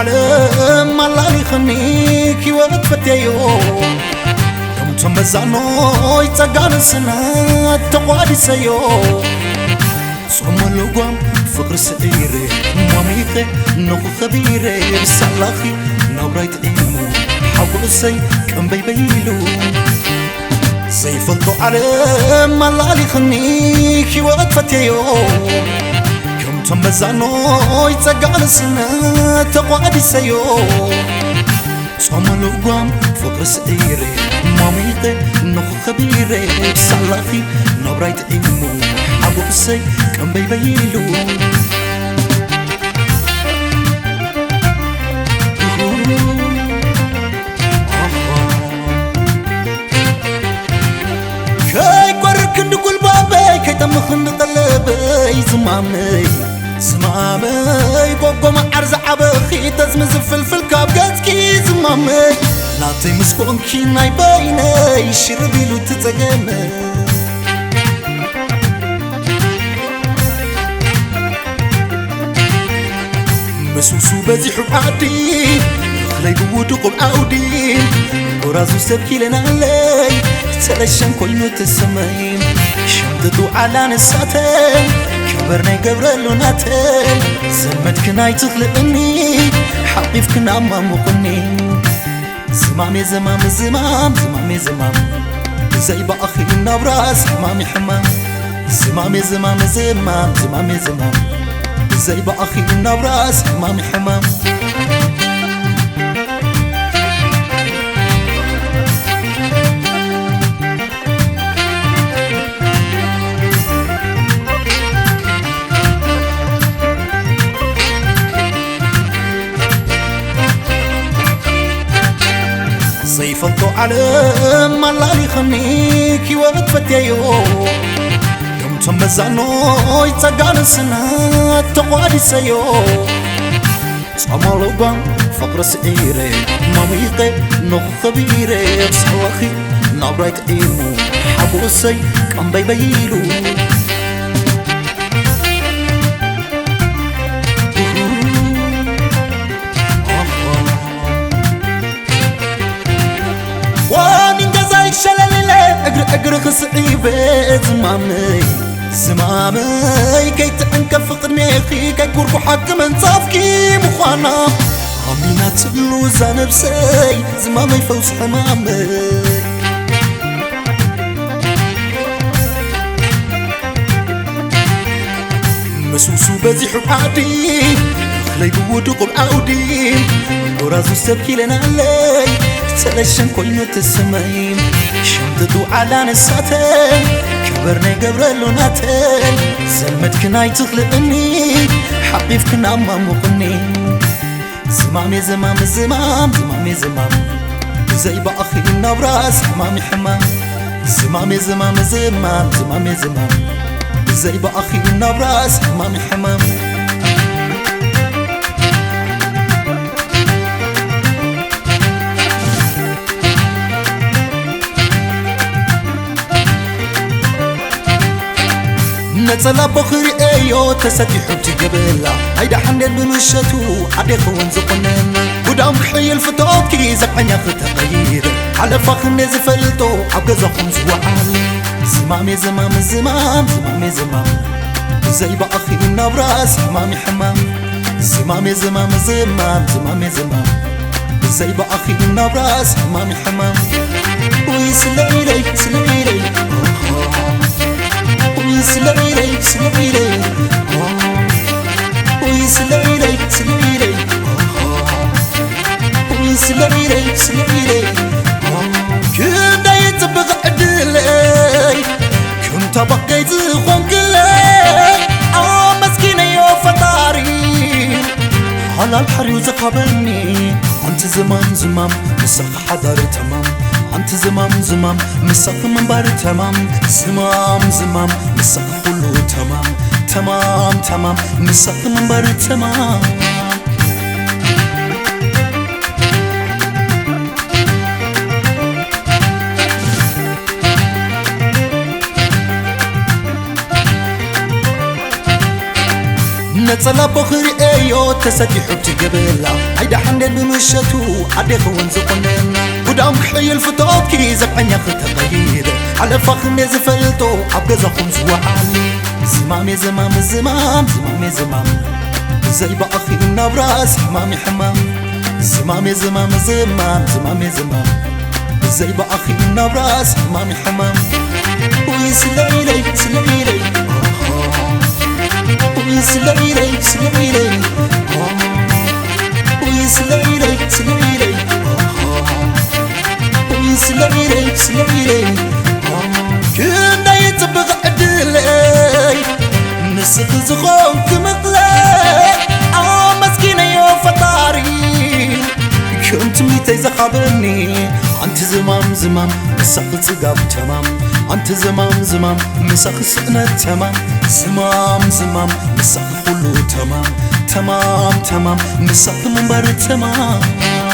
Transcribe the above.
ዓለም ኣላሊኽኒ ህይወት ፈትየዮ፣ ከምቶም መዛኖይ ጸጋ ንስነት ተቋዲሰዮ። ጾም ልጓም ፍቕሪ ስዒረ፣ ሞሚቐ ነኹ ኸቢረ፣ ብሳላኺ ናብራይ ጥዒሙ፣ ሓጎሰይ ቀንበይ በይሉ። ዘይፈልጦ ዓለም ኣላሊኽኒ ህይወት ፈትየዮ፣ ከምቶም መዛኖይ ጸጋ ንስነት ተቋዲሰዮ። ጾም ልጓም ፍቕሪ ስዒረ፣ ሞሚቐ ነኹ ኸቢረ፣ ብሳላኺ ናብራይ ጥዒሙ፣ ሓጎሰይ ቀንበይ በይሉ። ከይቆርር ክንዲ ጉልባበይ፣ ከይጠምኽ ክንዲ ቀለበይ፣ ዝማመይ፣ ዝማመይ፣ ጎጎ መዓር ዝዓበኺ፣ ተዝሚ ዝፍልፍል ካብ ገጽኪ፣ ዝማመይ፣ ናተይ ምስ ኮንኪ ናይ በይነይ፣ ሽርብ ኢሉ እቲ ጸገመይ። ምስውሱ በዚሑ ዓዲ፣ እኽለይ ብውዱቕ ኣብ ዓውዲ፣ ጎራዙ ሰብ ኪለናለይ፣ ተለሸን ኮይኑ ተሰመይ። ሸምጥጡ ዓላ ንሳተን፣ ከበር ናይ ገብረሉ ናተን፣ ዘመድክን ኣይትኽልእኒ፣ ሓቂፍክን ኣማሙቕኒ። ዝማሜ ዝማም ዝማም ዝማሜ ዝማም፣ ብዘይ ብኣኺ ናብራስ ሕማም እዩ ሕማም። ዝማሜ ዝማም ዝማም ዝማሜ ዝማም፣ ብዘይ ብኣኺ ናብራስ ሕማም እዩ ሕማም። ዘይፈልጦ ዓለም ኣላሊኸኒ፣ ህይወት ፈትየዮ፣ ከምቶም መዛኖይ ጸጋ ንስነት ተቋዲሰዮ። ጻማ ልጓም ፍቕሪ ስዒረ፣ ማሚቐ ነኹ ኸቢረ፣ ብሳዋኺ ናብራይ ጥዒሙ፣ ሓጎሰይ ቀንበይ በይሉ። ዋኒን ገዛይ ሸለል ኢለ፣ እግሪ እግሪ ክስዒበ፣ ዝማመይ፣ ዝማመይ፣ ከይትዕንቀፊ ቅድሜኺ፣ ከይኩርኩሓኪ መንጻፍኪ ምዃና። ኣሚናትሉ እዛ ነብሰይ፣ ዝማመይ ፈውሲ ሕማመይ። ምስውሱ በዚሑ ዓዲ፣ እኽለይ ብውዱቕ ኣብ ዓውዲ፣ ጎራዙ ሰብ ኪለናለይ፣ ተለሸን ኮይኑ ተሰመይ። ሸምጥጡ ዓላ ንሳተን፣ ከበር ናይ ገብረሉ ናተን፣ ዘመድክን ኣይትኽልእኒ፣ ሓቂፍክን ኣማሙቕኒ። ዝማሜ ዝማም ዝማም ዝማሜ ዝማም፣ ብዘይ ብኣኺ ናብራስ ሕማም እዩ ሕማም። ዝማሜ ዝማም ዝማም ዝማሜ ዝማም፣ ብዘይ ብኣኺ ናብራስ ሕማም እዩ ሕማም። ነጸላ ቦኽሪ እዮ ተሰቲሑ እቲ ገበላ፣ ኣይደሓንዴን ብምሸቱ ኣዴኺ እውን ዝቑነና። ጉዳም ክሕይል ፍቶትኪ ዘብዐኛ ክተቐይር፣ ሓለፋ ክንደ ዝፈልጦ ኣብ ገዛኹም ዝወዓል። ዝማሜ ዝማም ዝማም ዝማሜ ዝማም፣ ብዘይ ብኣኺ ናብራስ ሕማም እዩ ሕማም። ዝማሜ ዝማም ዝማም ዝማሜ ዝማም፣ ብዘይ ብኣኺ ናብራስ ሕማም እዩ ሕማም። ውይ ስለኢለይ ስለኢለይ፣ ውይ ስለኢለይ ስለኢለይ፣ ውይ ስለኢለይ ስለኢለይ፣ ውይ ስለኢለይ ስለኢለይ። ክንደይ ጽብቕ ዕድለይ፣ ከም ታባኸይ ዝኾንክለይ፣ ኣመስጊነዮ ፈጣሪ፣ ሓላል ሓርዩ ዝሃበኒ። ኣንቲ ዝማም ዝማም፣ ምሳኺ ሓዳር ተማም። ኣንቲ ዝማም ዝማም፣ ምሳኺ ምንባር ተማም። ዝማም ዝማም፣ ምሳኺ ኩሉ ተማም። ተማም ተማም፣ ምሳኺ ምንባር ተማም። ነጸላ ቦኽሪ እዮ ተሰቲሑ እቲ ገበላ፣ ብምሸቱ ኣዴኺ እውን ዝኾነን ጉዳም ክሕይል ፍቶትኪ ዘብዐኛኺ ተቐይረ ሓለፋኺ እንደ ዝፈልጦ ኣብ ገዛኹም ዝወዓል ዝማሜ ዝማም ዝማም ዝማሜ ዝማም ብዘይ ብኣኺ ናብራስ ሕማም ሕማም ዝማሜ ዝማም ዝማም ዝማሜ ዝማም ብዘይ ብኣኺ ናብራስ ሕማም ሕማም ውይ ስለኢለይ ስለኢለይ ውይ ስለኢለይ ስለኢለይ ውይ ስለኢለይ ስለኢለይ ውይ ስለኢለይ ስለኢለይ ክንደይ ጽብቕ ዕድለይ ንስኺ ዝኾንኪ ምቕለይ ኣመስጊነዮ ፈጣሪ ከም ትምኒተይ ዝሃበኒ ኣንቲ ዝማም ዝማም ምሳኺ ጽጋብ ተማም ኣንቲ ዝማም ዝማም ምሳኺ ስእነት ተማም ዝማም ዝማም ምሳኺ ኩሉ ተማም ተማም ተማም ምሳኺ ምንባር ተማም